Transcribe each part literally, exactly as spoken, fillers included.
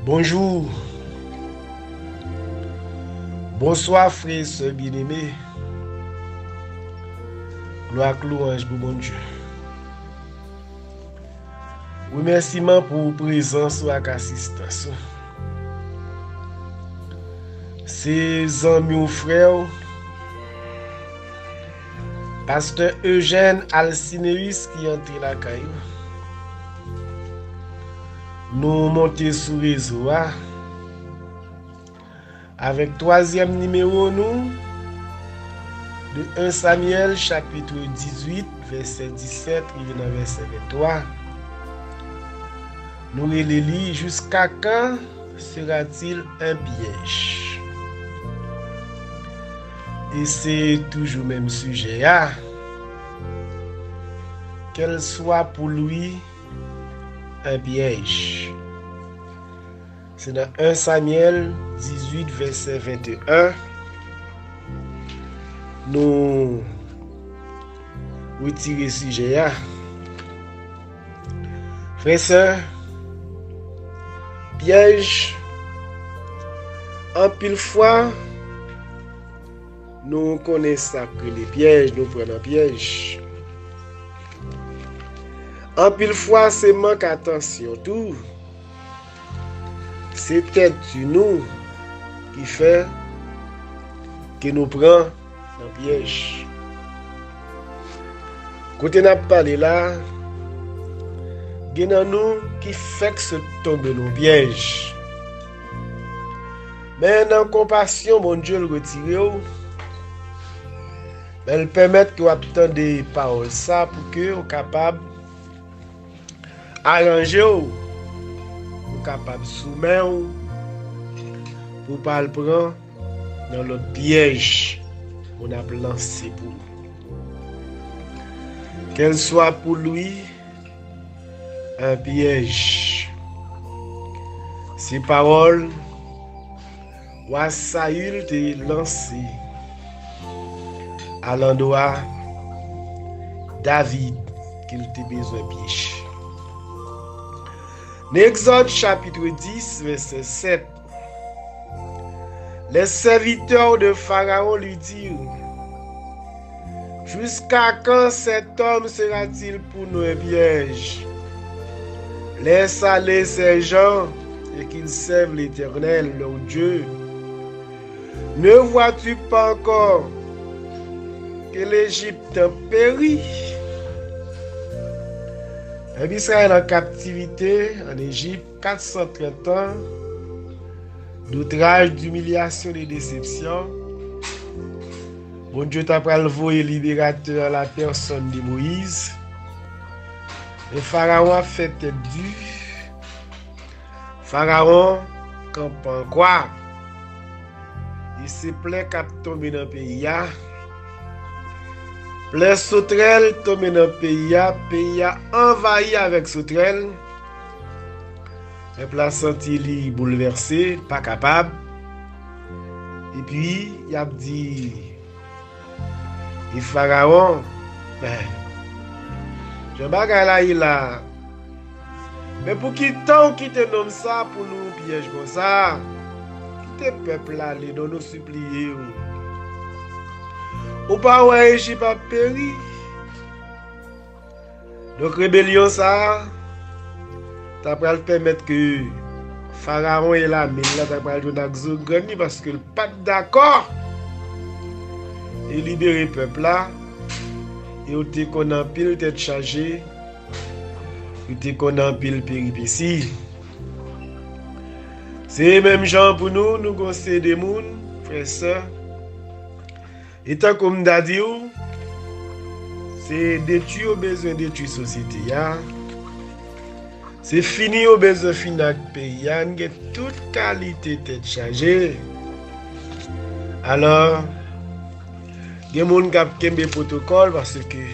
Bonjou. Bonswa, frè e sè byeneme. Glwa ak lwanj pou Bondye. Remèsiman pou prezans ou ak asistans ou. Se zanmi w, frè w, Pastè Eugène Alcineus ki antre lakay ou. Nou monte sou rezo a avèk twazyèm nimewo nou de en Samyèl chapit dizuit, vèsè disèt rive nan vèsè venntwa. Nou rele li: Jusqu'à quand sera-t-il un piège? E se toujou menm sijè a. Qu'elle soit pour lui un piège. Se nan en Samyèl dizuit, vèsè venteyen, nou retire sijè a. Frè, sè, pyèj, anpil fwa, nou konnen sa k rele pyèj, nou pran nan pyèj. Anpil fwa, se mank atansyon tou. Se tèt nou ki fè ke nou pran nan pyèj. Kote n ap pale la, gen nan nou ki fèk sot tonbe nan pyèj. Men nan konpasyon Bondye, l retire w, men l pèmèt ke w ap tande pawòl sa pou ke w kapab aranje w, pou w kapab sou men w, pou w pa al pran nan lòt pyèj moun ap lanse pou ou. Qu'elle soit pour lui un piège. Se pawòl wa Sayil te lanse alandwa David ke l te bezwen pyeche. Nan Egzòd chapit dis, vèsè sèt, les serviteurs de Pharaon lui dirent: Jusqu'à quand cet homme sera-t-il pour nous un piège? Laisse aller ces gens et qu'ils servent l'Éternel, leur Dieu. Ne vois-tu pas encore que l'Égypte périt? Pèp Izrayèl an kaptivite ann Ejip, kat san trant an doutraj, dimilyasyon, de desepsyon. Bondye ta pral voye liberatè an, la pèsòn de Moyiz. Men Farawon ap fè tèt di. Farawon kanpe an kwa. E se plè k ap tonbe nan peyi a. Plè sotrèl tonbe nan peyi a. Peyi a anvayi avèk sotrèl. Pèp la santi li boulvèse, pa kapab. Epi, y ap di, e Farawon, ben, jan bagay la ye la, men pou ki tan w kite nonm sa pou nou pyèj konsa? Kite pèp la ale, non, nou sipliye w. Ou pa wè Ejip ap peri? Donk, rebelyon sa a ta pral pèmèt ke Farawon e lame l la ta pral jwenn ak zo grenn li, paske l pa t dakò e libere pèp la, e yo te konn anpil tèt chaje, yo te konn anpil peripesi. Se menm jan pou nou, nou gon seri de moun, frè, sè, e tankou m ta di w, se detwi yo bezwen detwi sosyete a. Se fini yo bezwen fini ak peyi a. N gen tout kalite tèt chaje. Alò, gen moun k ap kenbe pwotokòl paske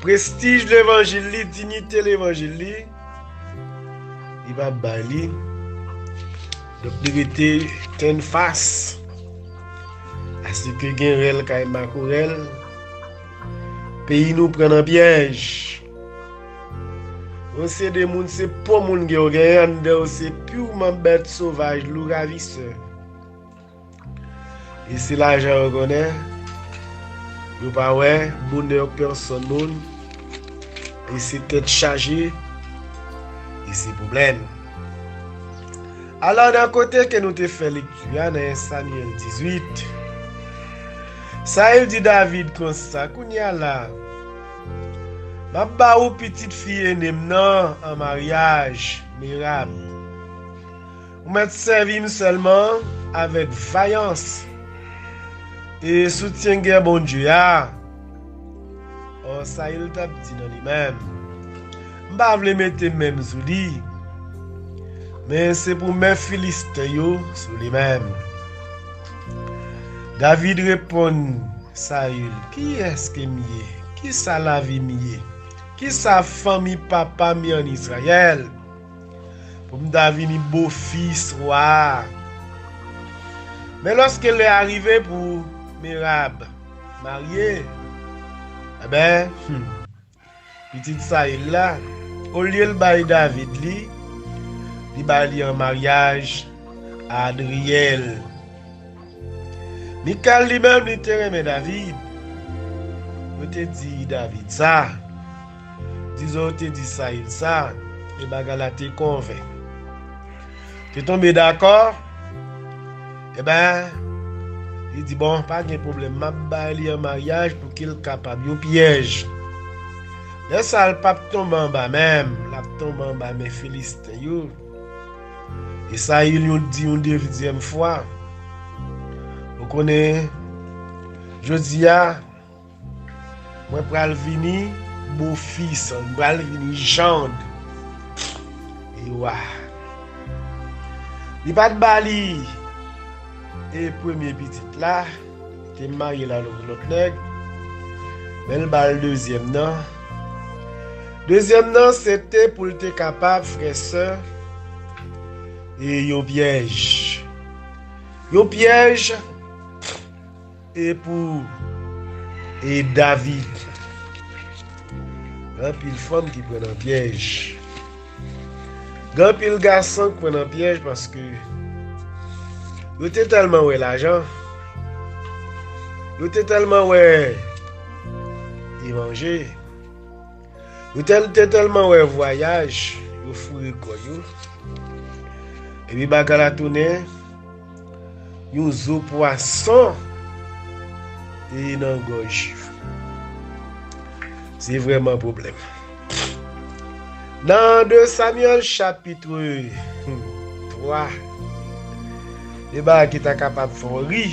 prestij levanjil li, diyite levanjil li, li p ap bay li. Donk, li rete tennfas. Paske gen rèl kay makorèl. Peyi nou pran nan pyèj. Ou se de moun, se po moun gen, ou genyen anndan, ou se piwman bèt sovaj, lou ravisè. E se lajan yo konnen, yo pa wè bonè pèsonn moun, e se tèt chaje, e se pwoblèm. Alò, nan kote ke nou te fè lekti a, nan en Samyèl dizuit, Sayil di David konsa, kounye a la, m ap ba ou pitit fi ene m nan an maryaj, Merab. Ou mèt sèvi m sèlman avèk vayans e soutyen gè Bondye a. Ò, Sayil t ap di nan li menm, m pa vle mete men m sou li, men se pou men Filisten yo sou li menm. David reponn Sayil, kiyès ke m ye? Kisa lavi m ye? Kisa fanmi papa m ye ann Izrayèl? Pou m ta vini bofis wa a. Men lòske lè a rive pou Merab marye, enben, hmm, pitit Sayil la, olye l bay David li, li ba li an maryaj a Adriyèl. Mikal li menm, li te renmen David. Yo te di David sa. Dizon yo te di Sayil sa, e bagay la te konvenk. Te tonbe dakò, enben, li di, bon, pa gen pwoblèm, m ap bay li an maryaj pou ke l kapab yon pyèj. Lè sa a, l p ap tonbe anba men m, l ap tonbe anba men Filisten yo. E Sayil yon di yon dezyèm fwa, ou konnen, jodi a, mwen pral vini bofis, mwen pral vini jand. E wa. Li pa t ba li e premye pitit la, li te marye l ak lòt nèg, men l ba l dezyèm nan. Dezyèm nan, se te pou l te kapab, frè, sè, e yon pyèj. Yon pyèj e pou e David. Gen anpil fanm ki pran nan pyèj. Gen anpil gason ki pran nan pyèj paske yo te tèlman wè lajan. Yo te tèlman wè e manje. Yo tèl-, te tèlman wè vwayaj, yo foure kò yo. Epi bagay la tounen yon zo pwason e nan gòj yo. Se vrèman pwoblèm. Nan de Samyèl chapit twa, de bagay ki ta kapab fè w ri.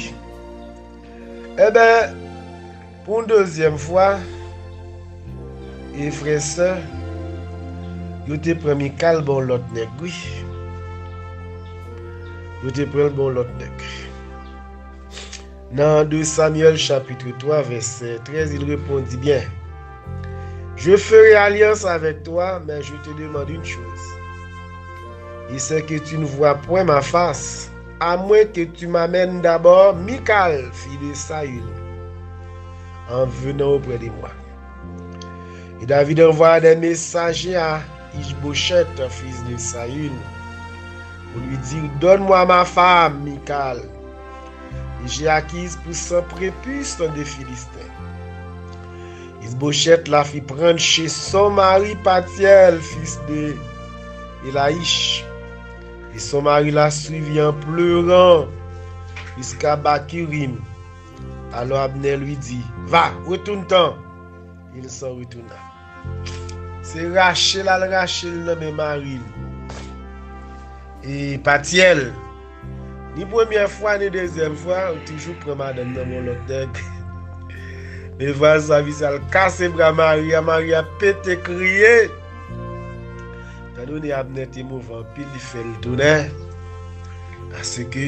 Enben, pou yon dezyèm fwa, e frè, sè, yo te pran Mikal ba yon lòt nèg, wi. Yo te pran l ba yon lòt nèg. Nan de Samyèl chapit twa, vèsè trèz, il répondit, bien, je ferai alliance avec toi, mais je te demande une chose. Et c'est que tu ne vois point ma face, à moins que tu m'amènes d'abord Michal, fille de Saül, en venant auprès de moi. Et David envoya des messagers à Ishbosheth, fils de Saül, pour lui dire, donne-moi ma femme, Michal, et j'ai acquise pour cent prépuces des Philistins. Ishbosheth la fit prendre chez son mari Pathiel, fils de Elaïsh. Et son mari la suivit en pleurant jusqu'à Bakurim. Alors Abner lui dit, va, retourne-t'en. Il s'en retourna. Se rache l al rache l nan men mari l. E Pathiel, ni premyè fwa, ni dezyèm fwa, ou toujou pran madanm nan yon lòt nèg. Men fwa sa, misye al kase bra mari a, mari a pete kriye. Etandone Abner te move anpil, li fè l tounen. Paske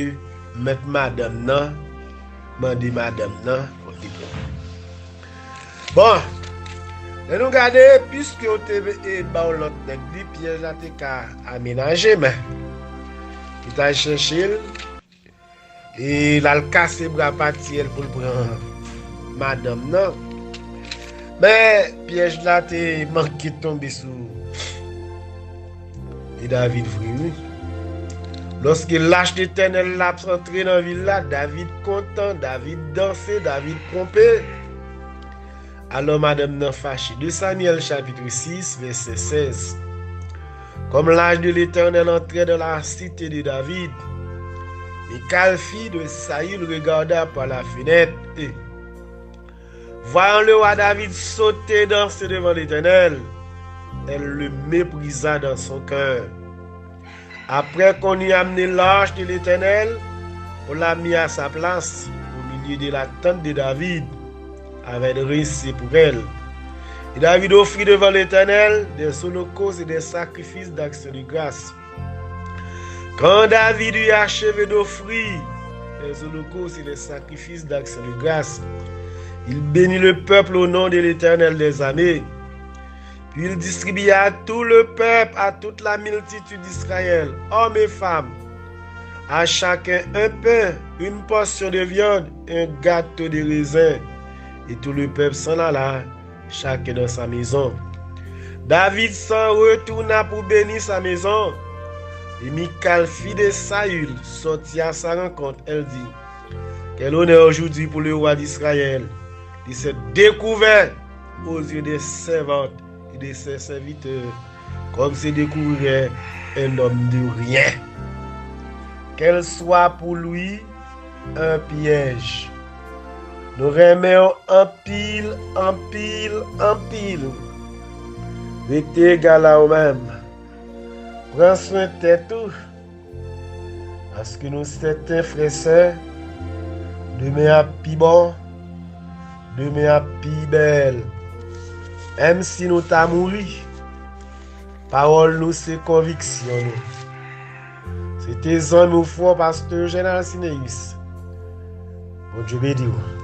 mèt madanm nan mande madanm nan pou li pran. Bon, lè nou gade, piske yo te, e, ba yon lòt nèg li, pyèj la te ka amenaje, men li t al chèche l, e l al kase bra Pathiel pou l pran madanm nan. Men pyèj la te manke tonbe sou E David vre, wi. Lòske lach Letènèl la ap antre nan vil la, David kontan, David danse, David ponpe. Alò madanm nan fache. De Samyèl chapit sis, vèsè sèz. Comme l'ange de l'Éternel entrait dans la cité de David, Michal, fille de Saül, regarda par la fenêtre et, voyant le roi David sauter et danser devant l'Éternel, elle le méprisa dans son cœur. Après qu'on eut amené l'arche de l'Éternel, on l'a mis à sa place, au milieu de la tente de David, avait dressé pour elle. Et David offrit devant l'Éternel des holocaustes et des sacrifices d'action de grâce. Quand David eut achevé d'offrir les holocaustes et les sacrifices d'action de grâce, il bénit le peuple au nom de l'Éternel des armées. Puis il distribua à tout le peuple, à toute la multitude d'Israël, hommes et femmes, à chacun un pain, une portion de viande, un gâteau de raisin. Et tout le peuple s'en alla, chacun dans sa maison. David s'en retourna pour bénir sa maison. Et Michal, fille de Saül, sortit à sa rencontre. Elle dit, quel honneur aujourd'hui pour le roi d'Israël de s'être découvert aux yeux des servantes et de ses serviteurs, comme se découvrirait un homme de rien. Qu'elle soit pour lui un piège. Nou renmen w anpil, anpil, anpil. Rete egal a ou menm. Pran swen tèt ou. Paske nou sèten, frè, sè, demen ap pi bon, demen ap pi bèl. Menm si nou ta mouri, pawòl nou se konviksyon nou. Se te zanmi w, frè w, pastè Eugène Alcineus. Bondye beni w.